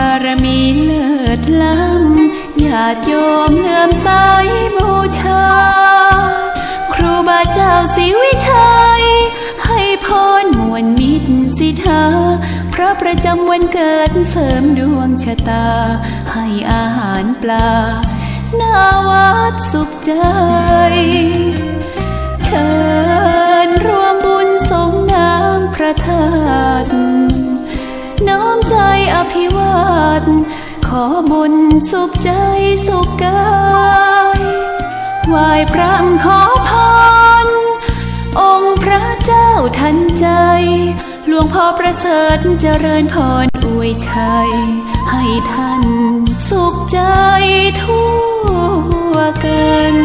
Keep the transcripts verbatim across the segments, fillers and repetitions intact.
ารมีเลิศล้ำ ญาติโยมเลื่อมใสบูชา ครูบาเจ้าศรีวิชัย ให้พรม่วนมิตรสิทธา พระประจำวันเกิดเสริมดวงชะตา ให้อาหารปลา หน้าวัดสุขใจ เชิญร่วมบุญสรงน้ำพระธาตุ น้อมใจอภิวาท ขอบุญสุขใจสุขกาย ไหว้พระขอพร องค์พระเจ้าทันใจ หลวงพ่อประเสริฐเจริญพรอวยชัย ให้ท่านสุขใจทั่วกัน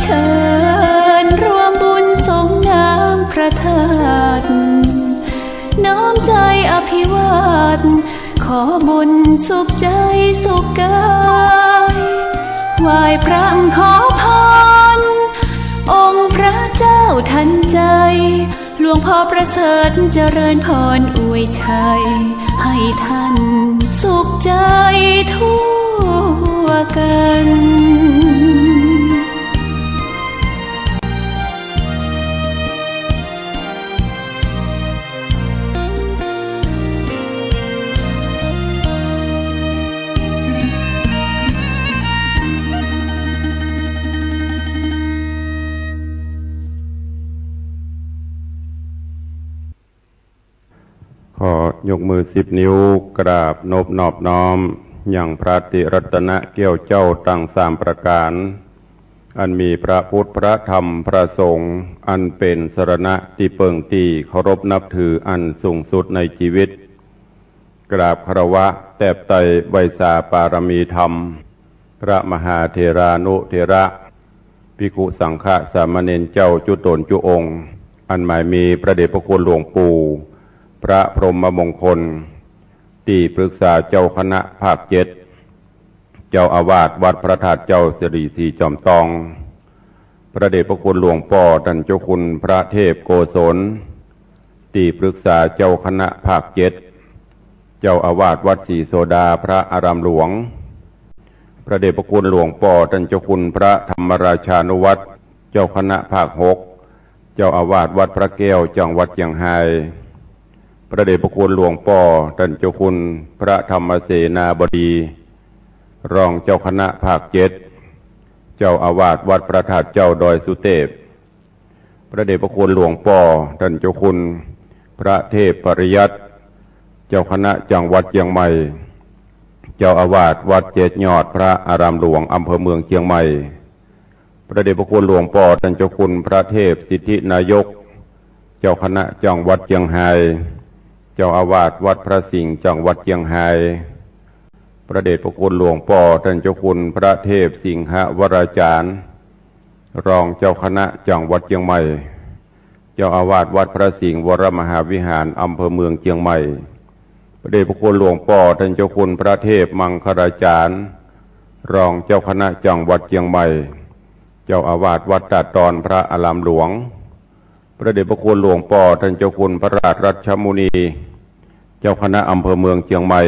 เชิญร่วมบุญสรงน้ำพระธาตุ น้อมใจอภิวาท ขอบุญสุขใจสุขกาย ไหว้พระขอพร องค์พระเจ้าทันใจ หลวงพ่อประเสริฐเจริญพรอวยชัย ให้ท่านสุขใจทั่วกัน ขอยกมือสิบนิ้วกราบนบนอบน้อมยังพระติรัตนแก้วเจ้าตังสามประก๋าน อันมีพระพุทธพระธรรมพระสงฆ์ อันเป๋นสรณะตี้เปิงตี้เคารพนับถืออันสูงสุดในจีวิต กราบคารวะแตบไตรไหว้สาปารมีธรรม พระมหาเถรานุเถระ ภิกขุสังฆะสามเณรเจ้าจุ๊ต๋นจุ๊องค์ อันหมายมีพระเดชพระคุณหลวงปู่ พระพรหมมงคล ตี้ปรึกษาเจ้าคณะภาคเจ็ด เจ้าอาวาสวัดพระธาตุเจ้าสิริสีจอมตอง พระเดชพระคุณหลวงป้อต้านเจ้าคุณพระเทพโกศล ตี้ปรึกษาเจ้าคณะภาคเจ็ด เจ้าอาวาสวัดศรีโสดาพระอารามหลวง พระเดชพระคุณหลวงป้อต้านเจ้าคุณพระธรรมราชานุวัฒน์ เจ้าคณะภาคหก เจ้าอาวาสวัดพระแก้วจังหวัดเจียงฮาย พระเดชพระคุณหลวงป้อต้านเจ้าคุณพระธรรมเสนาบดี รองเจ้าคณะภาคเจ็ด เจ้าอาวาสวัดพระธาตุเจ้าดอยสุเตพ พระเดชพระคุณหลวงป้อต้านเจ้าคุณพระเทพปริยัติ เจ้าคณะจังหวัดเจียงใหม่ เจ้าอาวาสวัดเจ็ดยอดพระอารามหลวงอำเภอเมืองเจียงใหม่ พระเดชพระคุณหลวงป้อต้านเจ้าคุณพระเทพสิทธินายก เจ้าคณะจังหวัดเจียงฮาย เจ้าอาวาสวัดพระสิงห์จังหวัดเจียงฮาย พระเดชพระคุณหลวงป้อต้านเจ้าคุณพระเทพสิงหวราจารย์ รองเจ้าคณะจังหวัดเจียงใหม่ เจ้าอาวาสวัดพระสิงห์วรมหาวิหารอำเภอเมืองเจียงใหม่ พระเดชพระคุณหลวงป้อต้านเจ้าคุณพระเทพมังคลาจารย์ รองเจ้าคณะจังหวัดเจียงใหม่ เจ้าอาวาสวัดตาดตอนพระอารามหลวง พระเดชพระคุณหลวงป้อต้านเจ้าคุณพระราชรัชมุนี เจ้าคณะอำเภอเมืองเจียงใหม่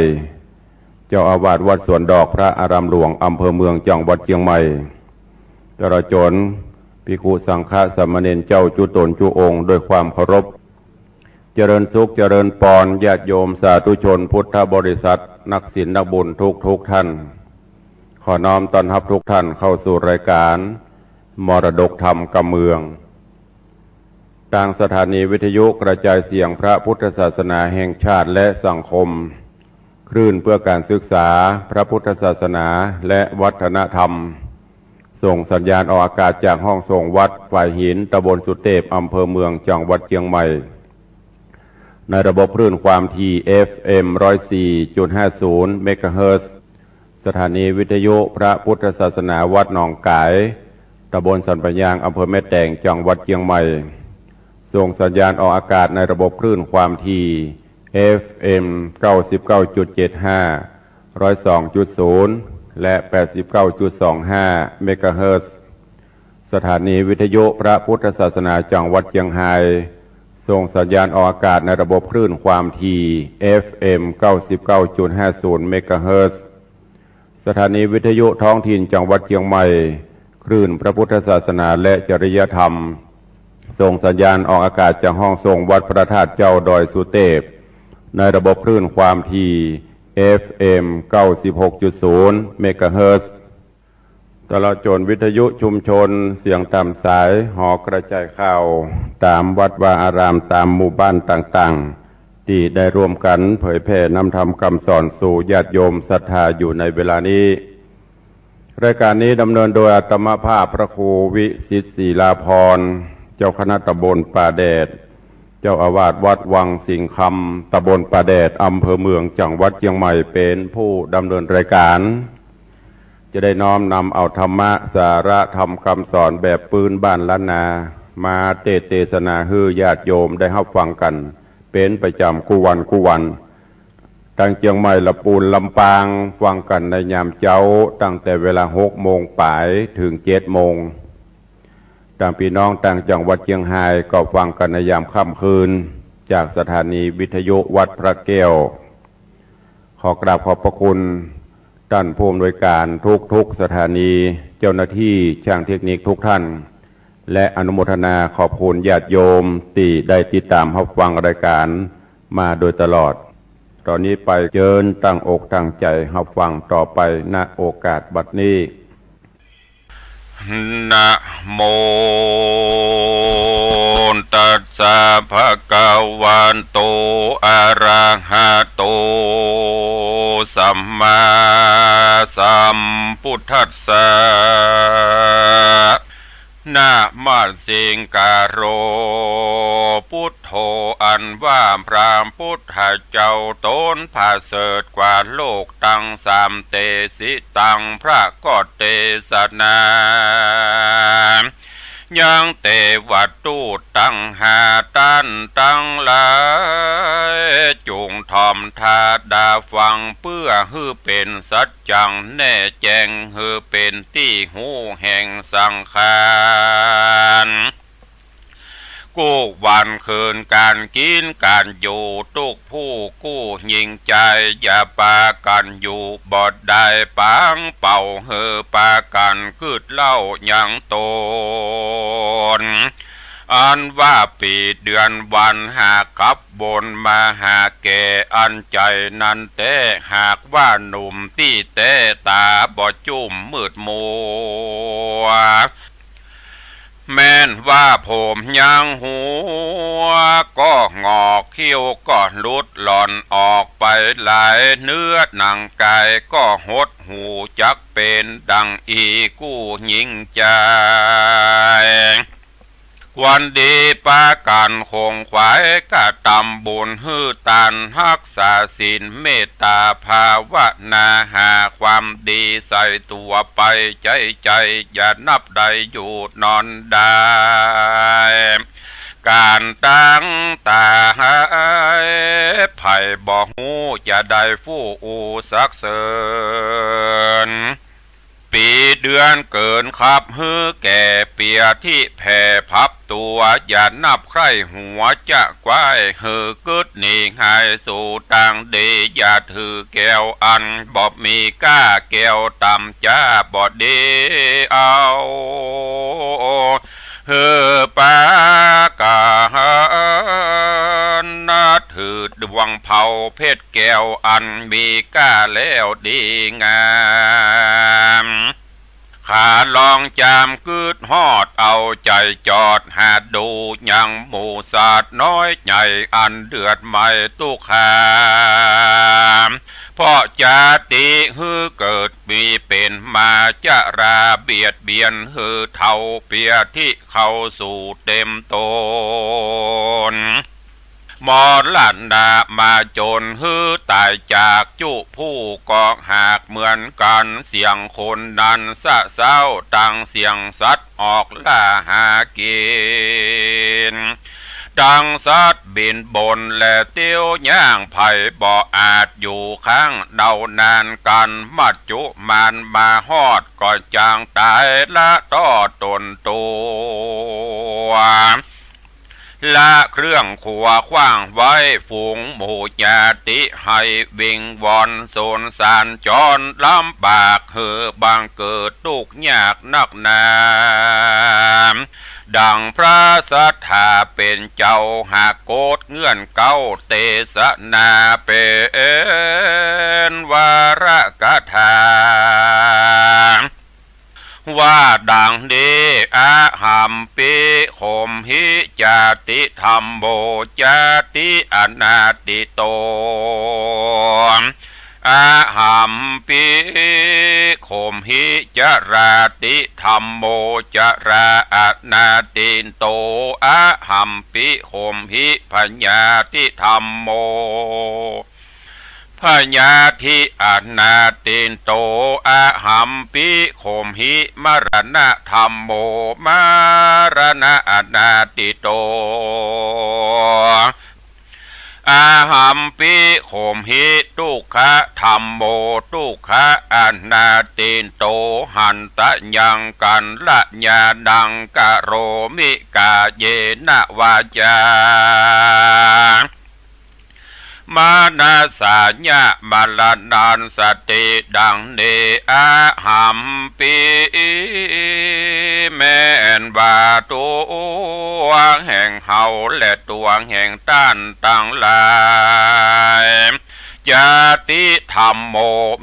เจ้าอาวาสวัดสวนดอกพระอารามหลวงอำเภอเมืองจังหวัดเจียงใหม่ ตลอดจ๋นภิกขุสังฆะสามเณรเจ้าจุ๊ต๋นจุ๊องค์ด้วยความเคารพ เจริญสุขเจริญปอน ญาติโยมสาธุชนพุทธบริษัท นักศีลนักบุญทุกๆ ท่าน ขอน้อมต้อนฮับทุกท่านเข้าสู่รายการมรดกธรรมกำเมือง ตางสถานีวิทยุกระจายเสียงพระพุทธศาสนาแห่งชาติและสังคม คลื่นเพื่อการศึกษาพระพุทธศาสนาและวัฒนธรรม ส่งสัญญาณออกอากาศจากห้องส่งวัดฝายหิน ตำบลสุเตพ อำเภอเมือง จังหวัดเจียงใหม่ ในระบบคลื่นความถี่ เอฟเอ็ม ร้อยสี่จุดห้าศูนย์ เมกะเฮิรตซ์ สถานีวิทยุพระพุทธศาสนาวัดหนองก๋าย ตำบลสันป่ายยาง อำเภอแม่แตง จังหวัดเจียงใหม่ ส่งสัญญาณออกอากาศในระบบคลื่นความถี่ เอฟเอ็ม เก้าสิบเก้าจุดเจ็ดห้า ร้อยสองจุดศูนย์ และ แปดสิบเก้าจุดสองห้า เมกะเฮิรตซ์ สถถานีวิทยุพระพุทธศาสนาจังหวัดเจียงฮาย ส่งสัญญาณออกอากาศในระบบคลื่นความถี่ เอฟเอ็ม เก้าสิบเก้าจุดห้าศูนย์ เมกะเฮิรตซ์ สถานีวิทยุท้องถิ่นจังหวัดเจียงใหม่ คลื่นพระพุทธศาสนาและจริยธรรม ส่งสัญญาณออกอากาศจากห้องส่งวัดพระธาตุเจ้าดอยสุเตพ ในระบบคลื่นความถี่ เอฟเอ็ม เก้าสิบหกจุดศูนย์ เมกะเฮิรตซ์ ตลอดจ๋นวิทยุชุมชนเสียงต๋ามสาย หอกระจายข่าวต๋ามวัดวาอาราม ต๋ามหมู่บ้านต่างๆ ตี้ได้ร่วมกั๋นเผยแผ่นำธรรมกำสอนสู่ญาติโยมศรัทธาอยู่ในเวลานี้ รายการนี้ดำเนินโดยอาตมาภาพพระครูวิสิทธิ์ศิลาภรณ์ เจ้าคณะตำบลป่าแดด เจ้าอาวาสวัดวังสิงห์คำ ตำบลป่าแดด อำเภอเมือง จังหวัดเจียงใหม่ เป๋นผู้ดำเนินรายการ จะได้น้อมนำเอาธรรมะ สาระธรรมกำสอนแบบปื๊นบ้านล้านนา มาเตสน์เตสนาหื้อญาติโยมได้ฮับฟังกั๋นเป๋นประจ๋ำกู้วันกู้วัน ตังเจียงใหม่ ละปูน ลำปาง ฟังกั๋นในยามเจ๊า ตั้งแต่เวลาหกโมงป๋ายเถิงเจ็ดโมง ตังปี้น้องตังจังหวัดเจียงฮายก็ฟังกั๋นในยามค่ำคืน จากสถานีวิทยุวัดพระแก้ว ขอกราบขอบพระคุณต้านผู้อำนวยการทุกๆสถานี เจ้าหน้าตี้จ้างเทคนิคทุกท่าน และอนุโมทนาขอบคุณญาติโยมตี้ได้ติดต๋ามฮับฟังรายการมาโดยตลอด ต๋อนนี้ไปเจิญตั้งอกตั้งใจ๋ฮับฟังต่อไป ณ โอกาสบัดนี้ นะโมตัสสะ ภะคะวะโต อะระหะโต สัมมาสัมพุทธัสสะ นะมะสิงกะโร พุทโธ อันว่าพระพุทธเจ้าต๋นผะเสริฐกว่าโลกตังสาม เตสิตัง พระก็เตสนา ยังเตวทูตตังห้าต้านตังหลาย จุ่งถ่อมถ้าดาฟัง เปื้อหื้อเป๋นสัจจังแน่แจ้ง หื้อเป๋นตี้ฮู้แห่งสังขาร กู้วันคืนก๋านกิ๋นก๋านอยู่ ตุ๊กผู้กู้ญิงจาย อย่าปากั๋นอยู่บ่ได้ ป๋างเป่าหื้อปากั๋นกึ๊ดเล่ายังต๋น อันว่าปี๋เดือนวันหากขับวนมาหาแก่ อันใจ๋นั้นแต๊ หากว่าหนุ่มตี้แต๊ ต๋าบ่จุ้มมืดมัว แม้นว่าผมยังหัวก็หงอก คิ้วก็หลุดหล่อนออกไปหลาย เนื้อหนังก๋ายก็หดหู่ จักเป๋นดังอี้กู้ญิงจาย ควรดีปากั๋นขงขวาย กระตำบุญหื้อตาน ฮักษาศีล เมตต๋าภาวนา หาความดีใส่ตั๋วไป ใจ๊ใจ๋อย่านับได้ อยู่นอนได้ ก๋านตั้งต๋าหาย ใผบ่ฮู้จะได้ฟู่อู้สักเสริญ ปี๋เดือนเกิ๋นขับหื้อแก่ เปียธิแผ่พับตั๋ว อย่านับใคร่หัวจะคว้าย หื้อกึ๊ดหนีหายสู่ตางดี อย่าถือแก้วอันบ่มีก้า แก้วต่ำจ้าบ่ดีเอา หื้อปากั๋นถือดวงเผาเพชรแก้วอันมีก้าแล้วดีงาม ขาลองจามกึ๊ดฮอด เอาใจ๋จอดหาดูยังหมู่สัตว์น้อยใหญ่ อันเดือดไหม้ตุ๊กข์หา เพราะจาติหื้อเกิดมีเป๋นมา จราเบียดเบียนหื้อเฒ่า เปียธิเข้าสู่เต็มต๋น มรณะมาจนหื้อต๋ายจากจุผู้ก็หากเหมือนกั๋น เสี้ยงคนนั้นสะเซ้า ตังเสี้ยงสัตว์ออกล่าหากิ๋น ตังสัตว์บินบนและเตียวย่าง ใผบ่อาจอยู่ข้างเดานานกั๋น มัจจุมานมาฮอดก็จักต๋ายละต้อต๋นตั๋ว ละเครื่องขัวขว้างไว้ ฝูงหมู่ญาติหื้อวิงวอนสงสาร จรลำบากหื้อบังเกิดตุ๊กข์ยากนักหนา ดังพระสัตถาเป๋นเจ้าหากโกฏเงื่อนเก๊า เตสนาเป๋นวรกถา ว่าดังนี้ อะหัมปิ โขมหิ จาติธัมโม จาติอนาติโต อะหัมปิ โขมหิ จราติธัมโม จราอนาติโต อะหัมปิ โขมหิ พยาธิธัมโม พยาธิอนาติโต อะหัมปิ โขมหิ มรณะธัมโม มรณะอนาติโต อะหัมปิ โขมหิ ทุกขะธัมโม ทุกขะอนาติโต หันตะยังกัลยาณัง กะโรมิ กาเยนะ วาจา มนัสสายะ มรณัสสติ ดังนี้ อะหัมปิ แม่นว่าตั๋วแห่งเฮาและตั๋วแห่งต้านตังหลาย จาติธัมโม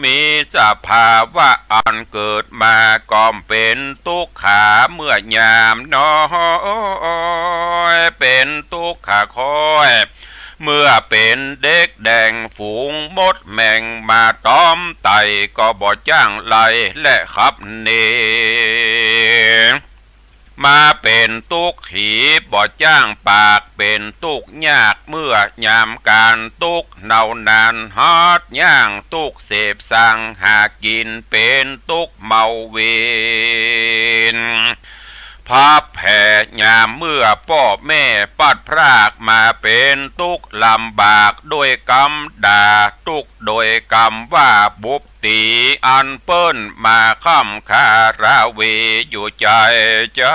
มีสภาวะอันเกิดมาก็เป๋นตุ๊กขา เมื่อยามน้อยเป๋นตุ๊กขาค่อย เมื่อเป๋นเด็กแดงฝูงมดแมงมาตอมไต่ก็บ่จ้างไล่และขับหนี มาเป๋นตุ๊กขีบ่จ้างปาก เป๋นตุ๊กยาก เมื่อยามก๋านตุ๊กเนาหนานฮัดย่าง ตุ๊กเสพสังหากิ๋น เป๋นตุ๊กเมาเวร พลัดแผล ยามเมื่อป้อแม่พลัดพรากมา เป๋นตุ๊กลำบาก โดยกำด่าตุ๊ก โดยกำว่าบุบตี๋ อันเปิ้นมาค้ำคาราวีอยู่ใจ๋ใจ๋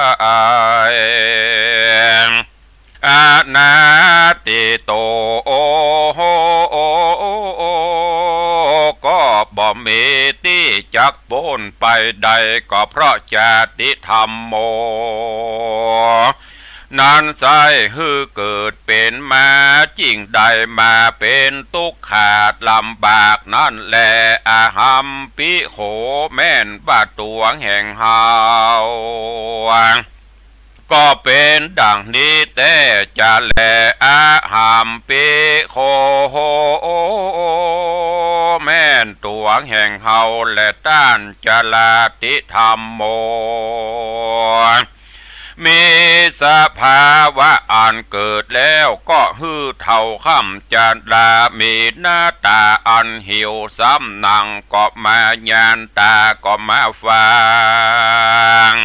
อนาติโต ก็บ่มีตี้จักป๊นไปได้ ก็เพราะจาติธัมโม นั้นไส้ หื้อเกิดเป๋นมา จึงได้มาเป๋นตุ๊กขาลำบากนั้นแล อะหัมปิโข แม่นว่าตั๋วแห่งเฮา ก็เป๋นดังนี้แต๊จะแล อะหัมปิโข แม่นตั๋วแห่งเฮาและต้าน จราติธัมโม มีสภาวะอันเกิดแล้วก็หื้อเฒ่าค้ำจรา มีหน้าต๋าอันหิว ซ้ำหนังก็มาหยาน ต๋าก็มาฟาง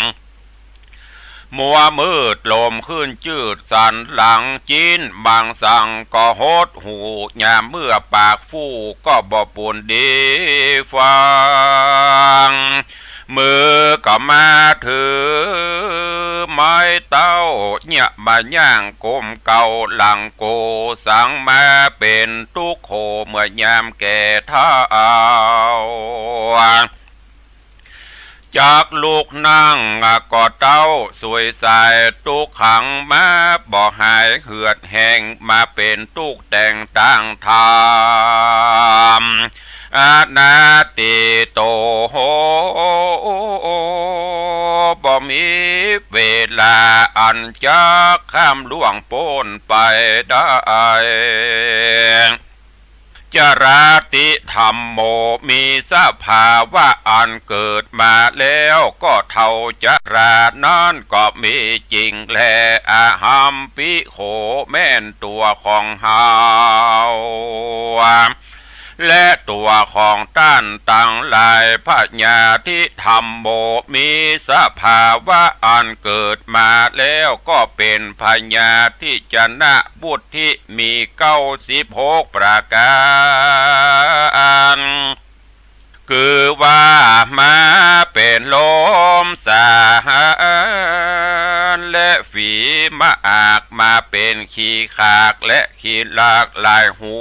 มัวมืดลมขึ้นจืด สันหลังจิ๊น มังสังก็หดหู่ ยามเมื่อปากฟู่ก็บ่ปูนดีฟัง มือก็มาถือไม้เต๊า เยียะบ่าย่างก้มเก้าหลังโก สังมาเป๋นตุ๊กโขเมื่อยามแก่เฒ่า จักลุกนั่งก็เต้าสวยสาย ตุ๊กขังมาบ่หายเหือดแห้ง มาเป๋นตุ๊กแต่งต่างธรรม อนาติโต บ่มีเวลาอันจักข้ามล่วงป๊นไปได้ จ จราติธัมโม มีสภาวะอันเกิดมาแล้วก็เท่าจรานั้นก็มีจริงแล อหัมปิโข แม่นตั๋วของเฮา และตั๋วของต้านตังหลาย พยาธิธัมโม มีสภาวะอันเกิดมาแล้วก็เป๋นพยาธิจนะวุฒิ มีเก้าสิบหกประก๋าน คือว่ามาเป๋นลมสาหาร และฝีมะอาก มาเป๋นขี้ขากและขี้ลากหลายหู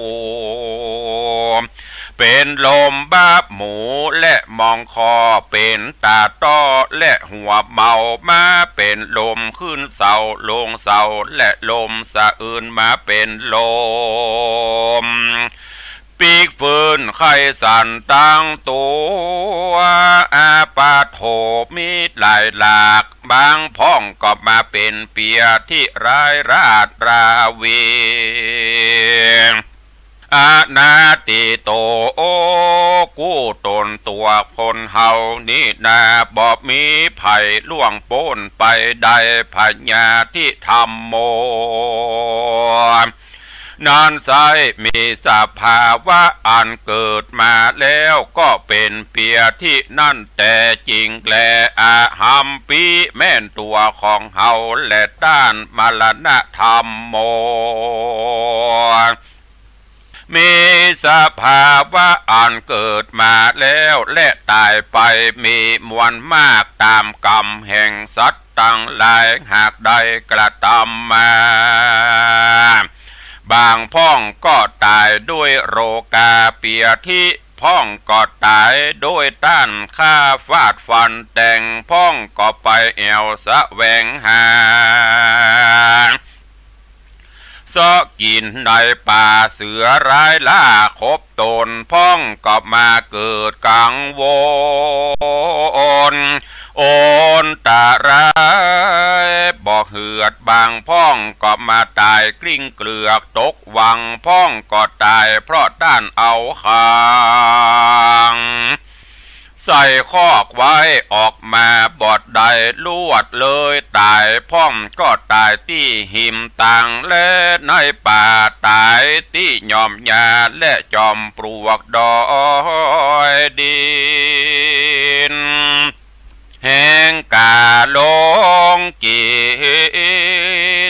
เป๋นลมบาบหมูและมองคอ เป๋นต๋าต้อและหัวเมา มาเป๋นลมขึ้นเสาลงเสา และลมสะอื้น มาเป๋นลม ปีกฟื้นไข้สั่นตังตั๋ว อาปาโถ มีหลายหลาก บางพ่องก็มาเป๋นเปียธิร้ายราดราวี อนาติโต โอ้ กู้ต๋นตั๋วคนเฮานี้นา บ่มีใผล่วงป๊นไปได้ พยาธิธัมโม นั้นไซร้มีสภาวะอันเกิดมาแล้วก็เป๋นเปียธินั้นแต๊จริงแล อหัมปิ แม่นตั๋วของเฮาแล ต้านมรณะธัมโม มีสภาวะอันเกิดมาแล้วและต๋ายไปมีมวลมากต๋ามกรรมแห่งสัตว์ตังหลายหากได้กระตำมา บางพ่องก็ต๋ายด้วยโรคาเปียธิ พ่องก็ต๋ายด้วยต้านฆ่าฟาดฟันแตง พ่องก็ไปแอ่วแสวงหา เซาะกิ๋นในป่าเสือร้ายล่าขบตน พ่องก็มาเกิดกังวล อันตรายบ่เหือด บางพ่องก็มาต๋ายกลิ้งเกลือกตกวัง พ่องก็ต๋ายเพราะต้านเอาขัง ใส่คอกไว้ออกมาบ่ได้ลวดเลยต๋าย พ่องก็ต๋ายตี้หิมตางและในป่า ต๋ายตี้หย่อมหญ้าและจอมปลวกดอยดิน แห่งก๋าลงกิ๋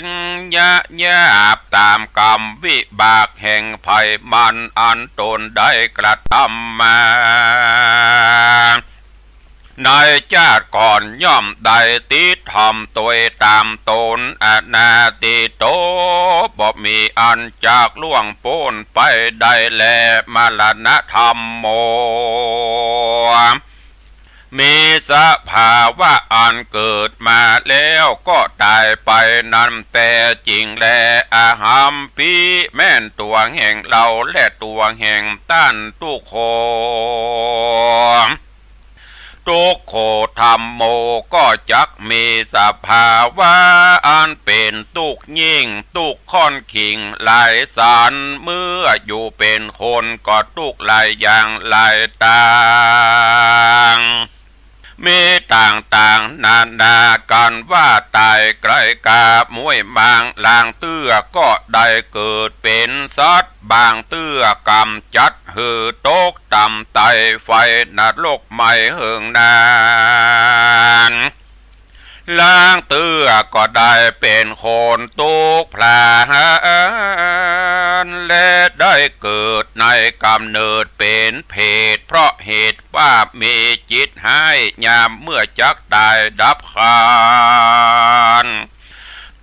นยะหยาบต๋ามกรรมวิบากแห่งไผมันอันตนได้กระตำมา ในจาติก่อนย่อมได้ติดถ่อมตวยต๋ามตน อนาติโต บ่มีอันจักล่วงป๊นไปได้แล มรณะธัมโม มีสภาวะอันเกิดมาแล้วก็ต๋ายไปนั้นแต๊จริงแล อหัมปิ แม่นตั๋วแห่งเฮาและตั๋วแห่งต้านตุ๊กโข ตุ๊กโขธัมโม ก็จักมีสภาวะอันเป๋นตุ๊กข์ยิ่ง ตุ๊กข์ข้อนขิงหลายสัน เมื่ออยู่เป๋นคนก็ตุ๊กข์หลายอย่างหลายตาง มีต่างๆ นานากั๋นว่าต๋ายไกลกาม้วยมาง ลางเตื้อก็ได้เกิดเป๋นสัตว์ บางเตื้อกำจัดหื้อตกต่ำไตไฟนรกไหม้เหิงนาน ลางเตื้อก็ได้เป๋นคนตุ๊กข์พลาน และได้เกิดในก๋ำเนิดเป๋นเปรต เพราะเหตุว่ามีจิตฮ้าย ยามเมื่อจักต๋ายดับขัน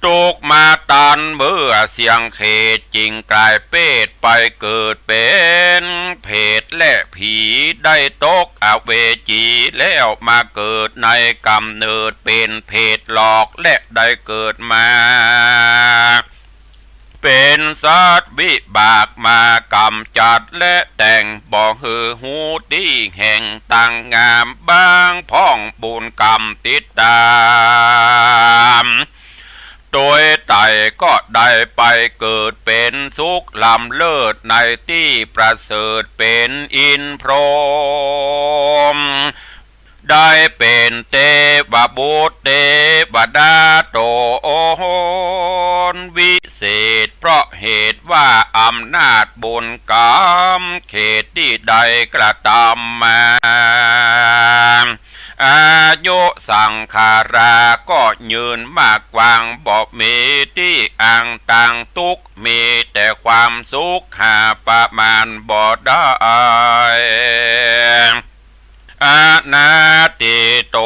ตุ๊กข์มาตันเมื่อเสี้ยงเขต จึงก๋ายเปรตไปเกิดเป๋นเปรตและผี ได้ตกอเวจีแล้วมาเกิดในก๋ำเนิดเป๋นเปรตหลอก และได้เกิดมาเป๋นสัตว์ วิบากมากำจัดและแต่งบ่หื้อฮู้ตี้แห่งตั้งงาม บางพ่องบุญกรรมติดต๋าม โดยใต้ก็ได้ไปเกิดเป๋นสุขล้ำเลิศในตี้ประเสริฐเป๋นอินทร์พรหม ได้เป๋นเตวบุตรเตวดาต๋นวิเศษ เพราะเหตุว่าอำนาจบุญกรรมเขตตี้ได้กระตำมา อายุสังขาราก็ยืนมากกว้างบ่มีตี้อังต่างตุ๊กข์ มีแต่ความสุขหาประมาณบ่ได้ อนาทิโต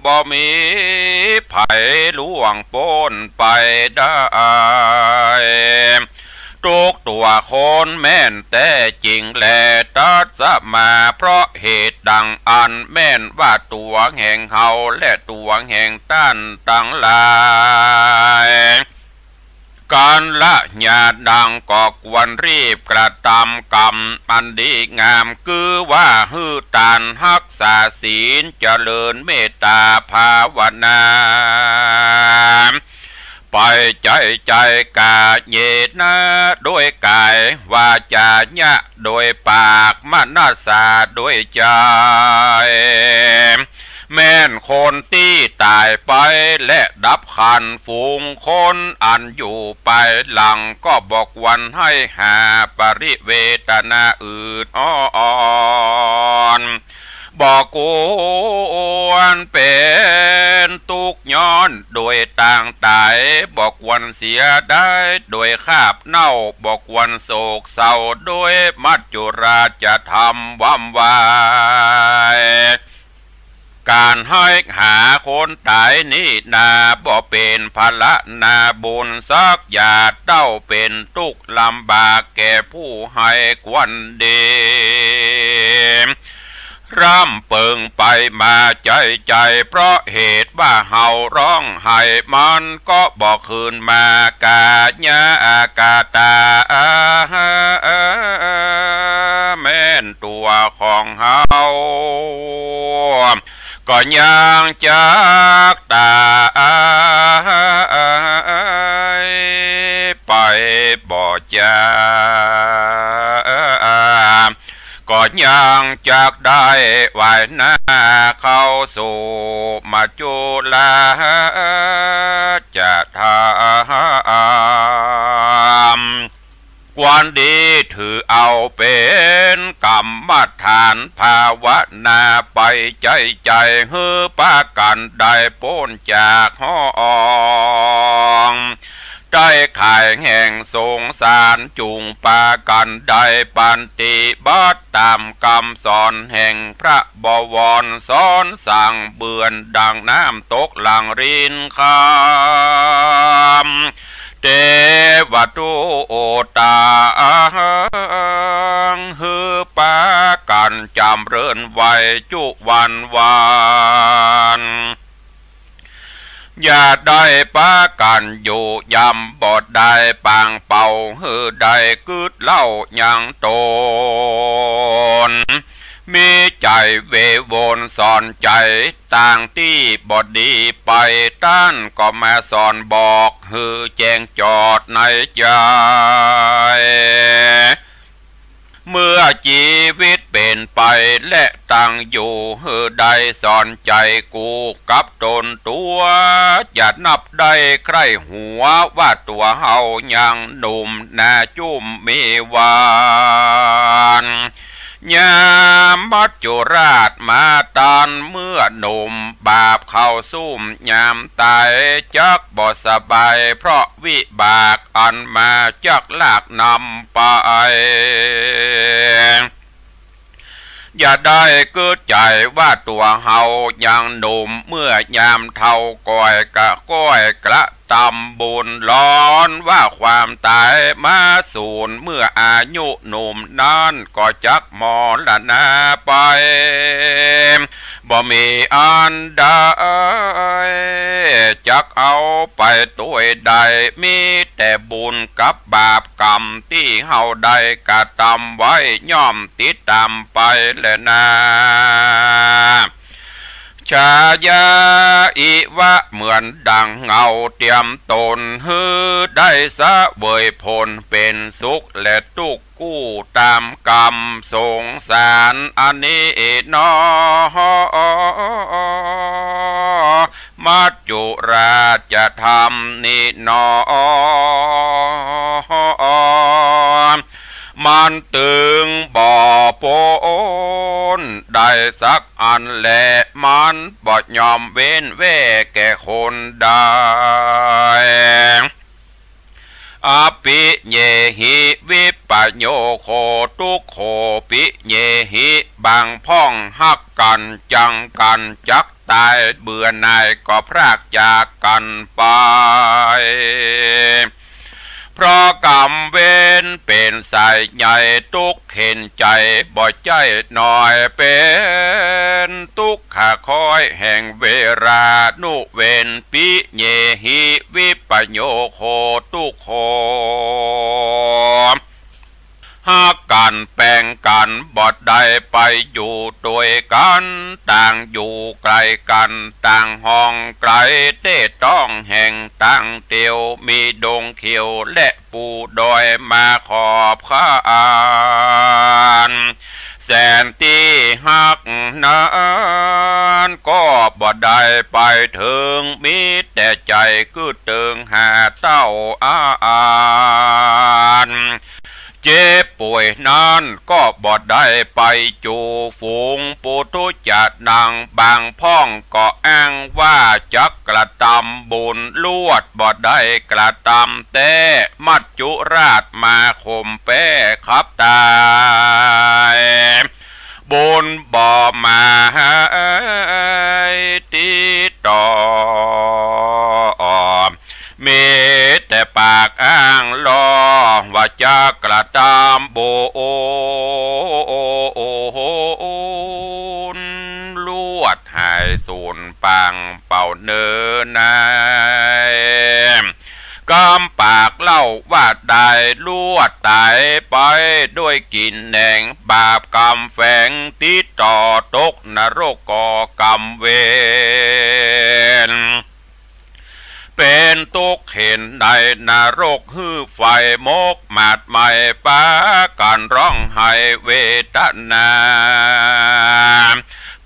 บ่มีใผล่วงป๊นไปได้ ทุกตัวคนแม่นแต๊จริงแล ตัสมา เพราะเหตุดังอั้นแม่นว่าตั๋วแห่งเฮาและตั๋วแห่งต้านตังหลาย กัลยาณัง ก็ควรรีบกระตำกรรมอันดีงาม คือว่าหื้อตาน ฮักษาศีล เจริญเมตตาภาวนา ไปใจ๋ ใจ๋ กาเยนะ โดยก๋าย วาจานะ โดยปาก มนัสสา โดยใจ๋ แม่นคนตี้ต๋ายไป และดับขันธ์ฝูงคนอันอยู่ไปหลัง ก็บ่ควรให้หาปริเวทนาอื่นอ่อน บ่ควรเป๋นตุ๊กข์ย้อนโดยตางต๋าย บ่ควรเสียดายโดยคาบเน่า บ่ควรโศกเศร้าโดยมัจจุราชธรรมวำวาย ก๋านให้หาคนต๋ายนี้นา บ่เป๋นผละนาบุญสักอย่าง เต้าเป๋นตุ๊กข์ลำบากแก่ผู้ใหญ่ควรดี ร่ำเปิงไปมาใจ๋ใจ๋ เพราะเหตุว่าเฮาฮ้องไห้ มันก็บ่คืนมา ก๋ายะกะตา แม่นตั๋วของเฮา ก็ยังจักต๋ายไปบ่จา ก็ยังจักได้ไหว้หน้าเข้าสู่มัจจุราชธรรม ควรดีถือเอาเป๋นกรรมฐานภาวนาไปใจ๋ใจ๋ หื้อปากั๋นได้ป๊นจากห้อง ได้ขายแห่งสงสาร จุ่งปากั๋นได้ปฏิบัติต๋ามกำสอนแห่งพระบวร สอนสั่งเบือนดังน้ำตกหลังรินคำ เตวะตุตาหัง หื้อปากั๋นจ๋ำเริญไหว้จุวันวาน อย่าได้ปากั๋นอยู่ย่ำบ่ได้ปางเป่า หื้อได้กึ๊ดเล่ายังตน มีใจ๋เววนสอนใจ๋ ตางตี้บ่ดีไป ต้านก็มาสอนบอก หื้อแจ้งจอดในใจ๋ เมื่อจีวิตเป๋นไปและตังอยู่ หื้อได้สอนใจ๋กู้กับต๋นตั๋ว อย่านับได้ใคร่หัวว่าตั๋วเฮายังหนุ่มนาจุ่มมีวัน ยามมัจจุราชมาตันเมื่อหนุ่ม บาปเข้าซุ่มยามต๋าย จักบ่สบายเพราะวิบากอันมาจักลากนำไป อย่าได้กึ๊ดใจ๋ว่าตั๋วเฮายังหนุ่ม เมื่อยามเฒ่าก้อยกะก้อยกระตำบุญ ร้อนว่าความต๋ายมาสูน เมื่ออายุหนุ่มนั้นก็จักมรณาไป บ่มีอันใดจักเอาไปตวยได้ มีแต่บุญกับบาปกรรมตี้เฮาได้กระตำไว้ ย่อมติดต๋ามไปแลนา ชายา อิวะ เหมือนดังเงาเตียมต๋น หื้อได้เสวยผลเป๋นสุขและตุ๊กข์ กู้ต๋ามก๋รรมสงสารอันนี้หนอ มัจจุราชธรรมนี้หนอ มันตึงบ่ป๊นได้สักอันแล มันบ่ยอมเว้นแว่แก่คนใด อภิเยหิ วิปปะโยโค ตุ๊กโข ปิเยหิ บางพ่องฮักกั๋นจังกั๋นจักต๋าย เบื่อหน่ายก็พรากจากกั๋นไป เพราะก๋รรมเวรเป๋นสายใหญ่ ตุ๊กเข็ญใจ๋บ่ใจ้น้อย เป๋นตุ๊กขะคอยแห่งเวรานุเวร ปิเยหิ วิปปะโยโค ตุ๊กโข ฮักกั๋นแป๋งกั๋นบ่ได้ไปอยู่ตวยกั๋น ต่างอยู่ไก๋กั๋น ต่างห้องไก๋ เต๊ต้องแห่งต่างเตียว มีดงเขียวและ ปูดอยมาขอบคาน แสนตี้ฮักนั้นก็บ่ได้ไปเถิง มีแต่ใจ๋กึ๊ดเติงหาเต้าอาอาจ เจ็บป่วยนั้นก็บ่ได้ไปจู๋ฝูง ปุถุชะนัง บางพ่องก็อ้างว่าจักกระตำบุญ ลวดบ่ได้กระตำแต๊ มัจจุราชมาข่มแป๊ขับต๋าย บุญบ่มาหายติดต่อ มีแต่ปากอ้างลอว่าจักกระตำบุญ ลวดหายสูญปางเป่าเนินใน กำปากเล่าว่าได้ลวดต๋ายไปด้วยกิ๋นแหนง บาปกรรมแฝงติดต่อตกนรกก่อกรรมเวร เป๋นตุ๊กข์เข็ญในนรกหื้อไฟมกหมาดไหม้ ปากั๋นฮ้องไห้เวทนา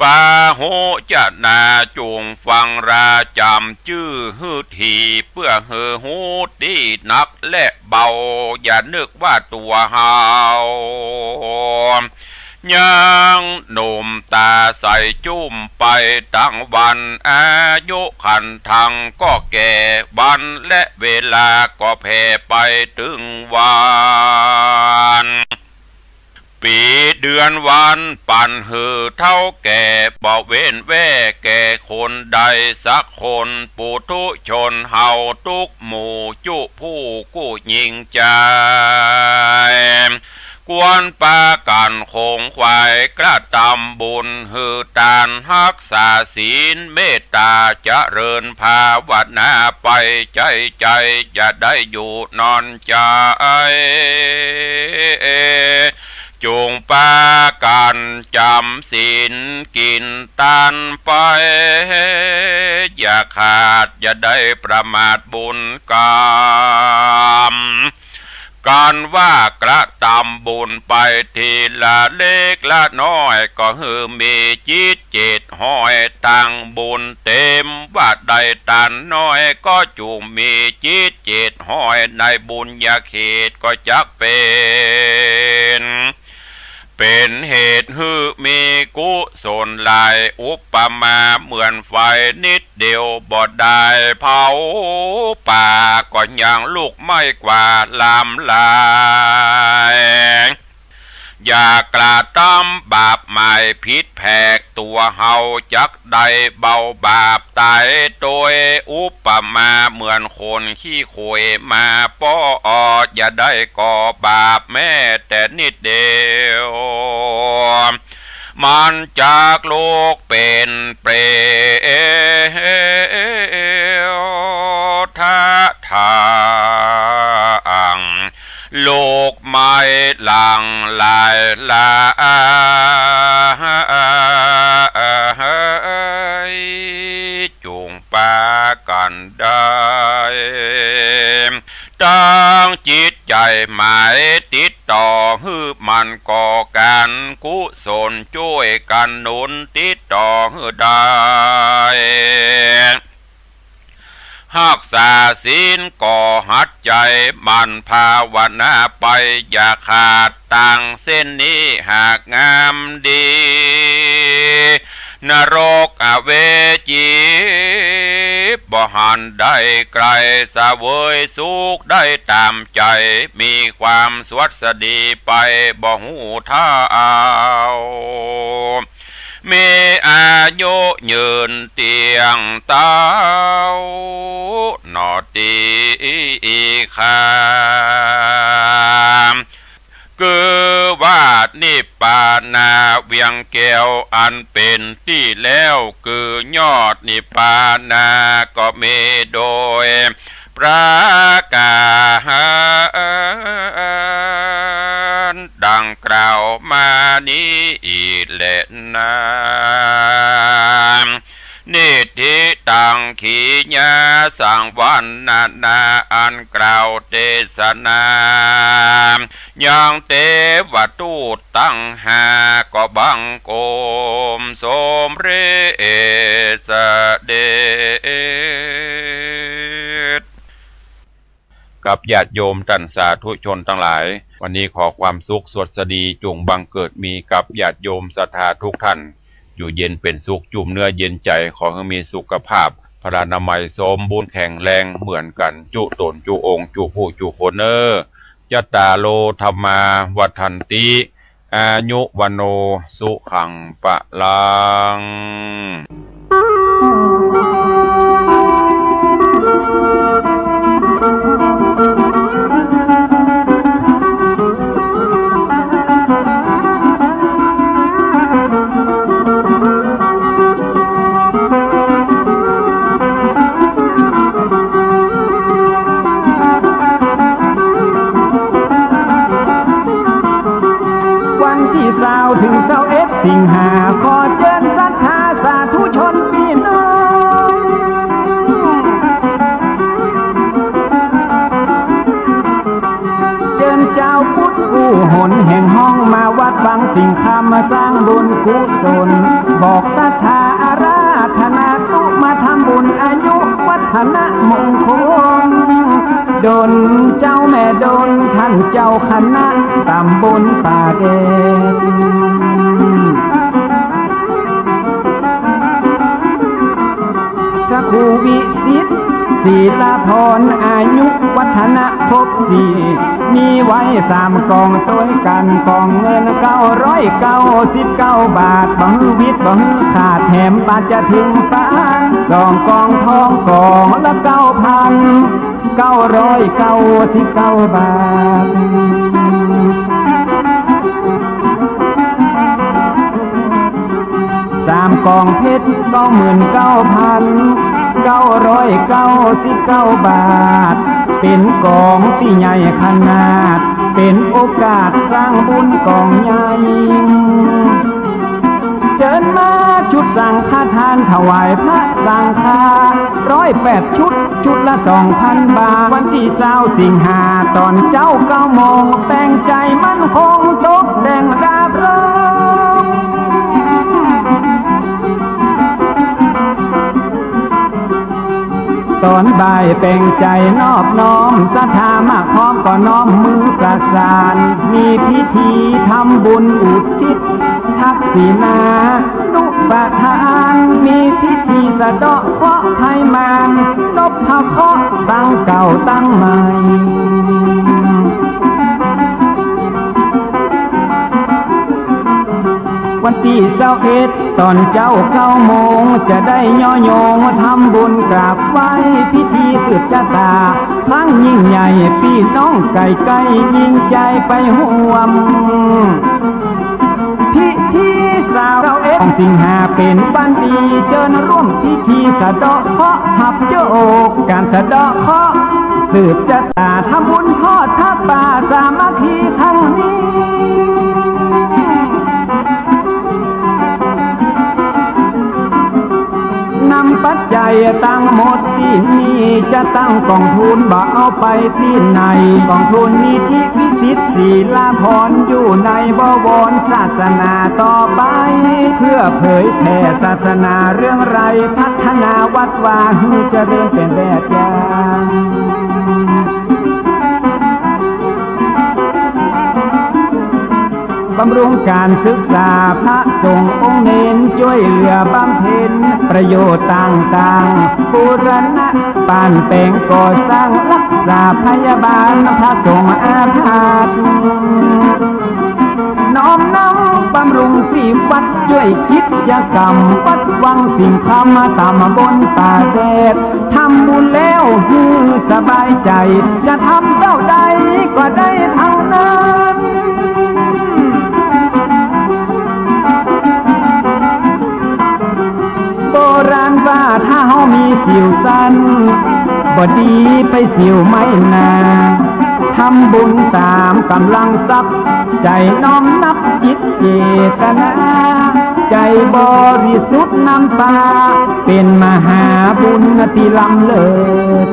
ปาหุจนา จุ่งฟังราจ๋ำจื้อหื้อถี่ เปื้อหื้อฮู้ตี้หนักและเบา อย่านึกว่าตั๋วเฮา ยังหนุ่มต๋าใสจุ้มไปตังวัน อายุขันธังก็แก่ วันและเวลาก็แผ่ไปตึงวัน ปี๋เดือนวันปันหื้อเฒ่าแก่ บ่เว้นแว่แก่คนใดสักคน ปุถุชนเฮาตุ๊กหมู่จุผู้กู้ยิ่งใจ๋ ควรปากั๋นขงขวายกระตำบุญ หื้อตานฮักษาศีล เมตต๋าเจริญภาวนาไปใจ้ใจ๋ อย่าได้อยู่นอนใจ๋ จุ่งปากั๋นจ๋ำศีลกิ๋นตานไป อย่าขาดอย่าได้ประมาทบุญกรรม กั๋นว่ากระตำบุญไปทีละเล็กละน้อย ก็หื้อมีจิตเจ็ดห้อย ตังบุญเต๋มว่าได้ตานน้อย ก็จุ่งมีจิตเจ็ดห้อย ในบุญญาเขตก็จักเป๋น เป๋นเหตุหื้อมีกุศลหลาย อุปมาเหมือนไฟนิดเดียวบ่ได้เผาป่า ก็ยังลุกไหม้กว่าลามหลาย อย่ากระตำบาปหมายผิดแผก ตั๋วเฮาจักได้เบาบาปต๋ายโตย อุปมาเหมือนคนขี้โขยมาป้อ อย่าได้ก่อบาปแม้แต่นิดเดียว มันจักลุกเป๋นเปรตทะถัง ลุกไหม้หลังหลายหลาย กั๋นได้ ตั้งจิตใจ๋หมายติดต่อหื้อมั่นก่อก๋านกุศลจ้วยกั๋นหนุนติดต่อหื้อได้ ฮักษาศีลก็หัดใจ๋หมั่นภาวนาไปอย่าขาด ตางเส้นนี้หากงามดี นรกอเวจีบ่หันได้ไก๋ เสวยสุขได้ต๋ามใจ๋ มีความสวัสดีไปบ่ฮู้เท่า มีอายุยืนเตี้ยงเต๊า หนอตี้ข้า คือว่านิพพานาเวียงแก้วอันเป๋นตี้แล้ว คือยอดนิพพานาก็มีโดยประก๋านดังกล่าวมานี้แลนา นิทธิตังขีญาสังวรรณนา อันกล่าวเตสนา ยังเตวทูตตังห้าก็บังคมสมเร็จเสด็จ กับญาติโยมต้านสาธุชนตังหลาย วันนี้ขอความสุขสวัสดีจุ่งบังเกิดมีกับญาติโยมศรัทธาทุกต้าน อยู่เย็นเป๋นสุข จุ่มเนื้อเย็นใจ๋ ขอหื้อมีสุขภาพพลานามัยสมบูรณ์แข็งแรงเหมือนกั๋นจุ๊ต๋นจุ๊องค์จุ๊ผู้จุ๊คนเน่อ จัตตาโร ธัมมา วัฑฒันติ อายุ วัณโณ สุขัง พลัง วันตี้ซาวเถิงซาวเอ็ดสิงหา ขอเจิญศรัทธาสาธุชนปี้น้อง เจิญจาวพุทธกู้หนแห่งฮ้องมาวัดวังสิงคำ มาสร้างบุญกุศล บอกศรัทธาอาราธนาตุ๊มาทำบุญอายุวัฒนมงคล ดลเจ้าแม่ดลต้านเจ้าคณะตำบลป่าแดง พระครูวิสิทธิ์ ศิลาพร อายุวัฒนะครบสี่ มีไว้สามก๋องตวยกั๋น ก๋องเงินเก้าร้อยเก้าสิบเก้าบาท บ่หื้อวิดบ่หื้อขาด แถมบาทจะเถิงป๊า สองก๋องทองก๋องละเก้าพันเก้าร้อยเก้าสิบเก้าบาท สามก๋องเพชรเก้าหมื่นเก้าพันเก้าร้อยเก้าสิบเก้าบาท เป๋นก๋องตี้ใหญ่ขนาด เป๋นโอกาสสร้างบุญก๋องใหญ่ เจิญมาชุดสังฆทานถวายพระสังฆา ร้อยแปดชุด ชุดละสองพันบาท วันตี้ซาวสิงหา ต๋อนเจ๊าเก้าโมง แต่งใจ๋มั่นคงตกแต่งราบรื่น ต๋อนบ่ายแต่งใจ๋นอบน้อม ศรัทธามาพร้อมก็น้อมมือประสาน มีพิธีทำบุญอุทิศ ทักษิณานุปทาน มีพิธีสะเดาะเคราะห์ภัยมาร นพเคราะห์ตังเก่าตังใหม่ วันตี้ซาวเอ็ด ต๋อนเจ๊าเก้าโมง จะได้ย่อโยงทำบุญกราบไหว้ พิธีสืบจะต๋า ครั้งยิ่งใหญ่ ปี้น้องใก้ๆ ยิ่งใจ๋ไปฮ่วม พิธีซาวเอ็ดของสิงหาเป๋นวันดี เจิญร่วมพิธีสะเดาะเคราะห์ ฮับโจคก๋านสะเดาะเคราะห์ สืบจะต๋า ทำบุญทอดผ้าป่าสามัคคีครั้งนี้ นำปัจจัยตังหมดตี้ จะตั้งก๋องทุนบ่เอาไปตี้ไหน ก๋องทุนนิธิวิสิทธิศิลาภรณ์อยู่ใน บวรศาสนาต่อไป เพื่อเผยแผ่ศาสนาเรื่องไร พัฒนาวัดวาหื้อเจริญเป๋นแบบอย่าง บำรุงก๋านศึกษาพระสงฆ์องค์เณร จ้วยเหลือบำเพ็ญประโยชน์ต่างๆ บูรณะปานแป๋งก่อสร้าง รักษาพยาบาลพระสงฆ์อาพาธ น้อมนำบำรุงตี้วัด จ้วยกิจกรรมวัดวังสิงห์คำ ต๋ำบลป่าแดด ทำบุญแล้วหื้อสบายใจ๋ จะทำเต้าใดก็ได้ทั้งนั้น โบราณว่าถ้าเฮามีสิวสั้น บ่ดีไปสิวไหม้นา ทำบุญต๋ามก๋ำลังทรัพย์ ใจ๋น้อมนับจิตเจตนา ใจ๋บริสุทธิ์นำปา เป๋นมหาบุญตี้ล้ำเลิศ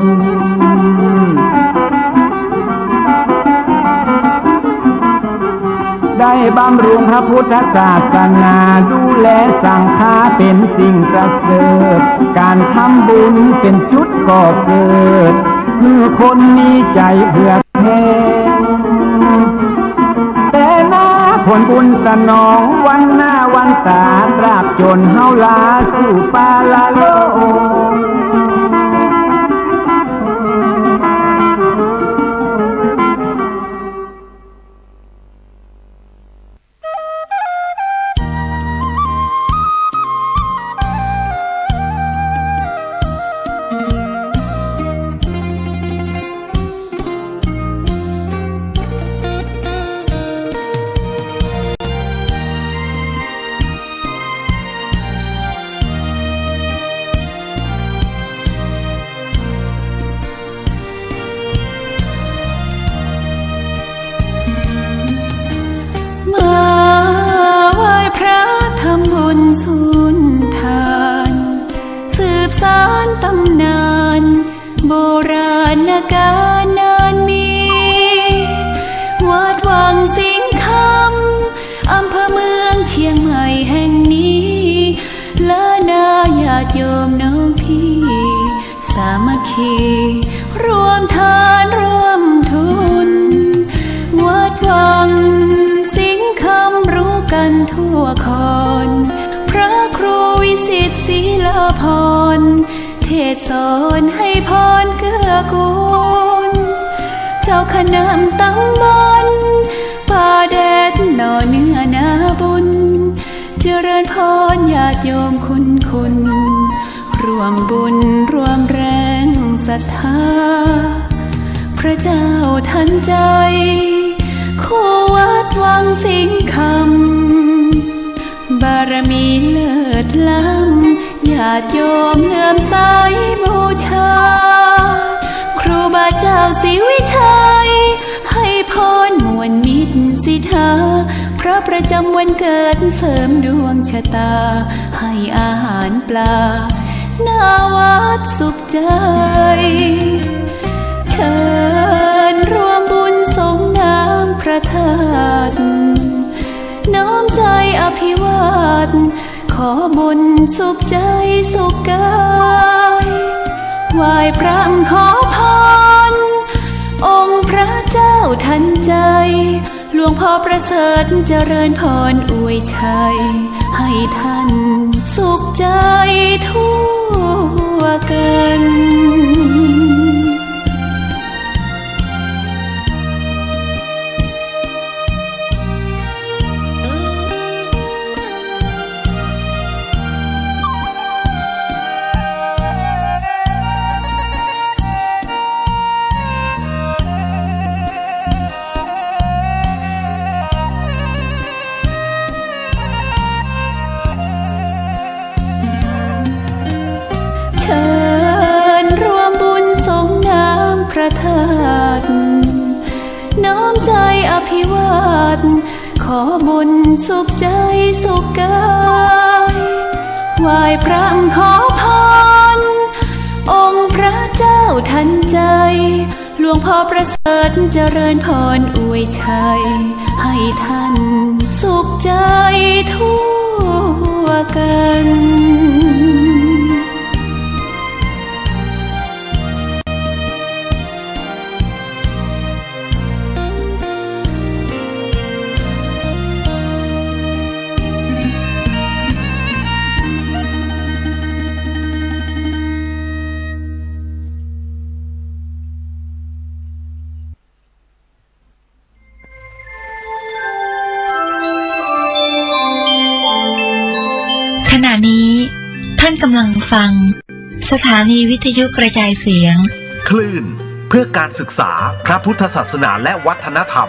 ได้บำรุงพระพุทธศาสนา ดูแลสังฆาเป๋นสิ่งประเสริฐ ก๋านทำบุญเป๋นจุดก่อเกิด หื้อคนมีใจ๋เผื่อแผ่ แต่นาผลบุญสนอง วันหน้าวันต๋า ตราบจ๋นเฮาลาสู่ปาละโลก มาไหว้พระทำบุญสุนทาน สืบสานตำนานโบราณกาลนานมี วัดวังสิงห์คำ อำเภอเมืองเชียงใหม่แห่งนี้ และนาญาติโยมน้องพี่ สามัคคีร่วมทานร่วมทุน วัดวังสิงห์คำรู้กันทั่วคอน พระครูวิสิทธิ์ศิลาภรณ์ เทศน์สอนให้พรเกื้อกูล เจ้าคณะตำบลป่าแดดหน่อเนื้อนาบุญ เจริญพรญาติโยมคุณคุณ ร่วมบุญร่วมแรงศรัทธา พระเจ้าทันใจ คู่วัดวังสิงห์คำ บารมีเลิศล้ำ ญาติโยมเลื่อมใสบูชา ครูบาเจ้าศรีวิชัย ให้พรม่วนมิตรสิทธา พระประจำวันเกิดเสริมดวงชะตา ให้อาหารปลา หน้าวัดสุขใจ เชิญร่วมบุญสรงน้ำพระธาตุ น้อมใจอภิวาท ขอบุญสุขใจสุขกาย ไหว้พระขอพร องค์พระเจ้าทันใจ หลวงพ่อประเสริฐเจริญพรอวยชัย ให้ท่านสุขใจทั่วกัน เชิญร่วมบุญสรงน้ำพระธาตุ น้อมใจอภิวาท ขอบุญสุขใจสุขกาย ไหว้พระขอพร องค์พระเจ้า ทันใจ หลวงพ่อประเสริฐเจริญพรอวยชัย ให้ท่านสุขใจทั่วกัน ขณะนี้ท่านกำลังฟัง สถานีวิทยุกระจายเสียง คลื่นเพื่อการศึกษา พระพุทธศาสนาและวัฒนธรรม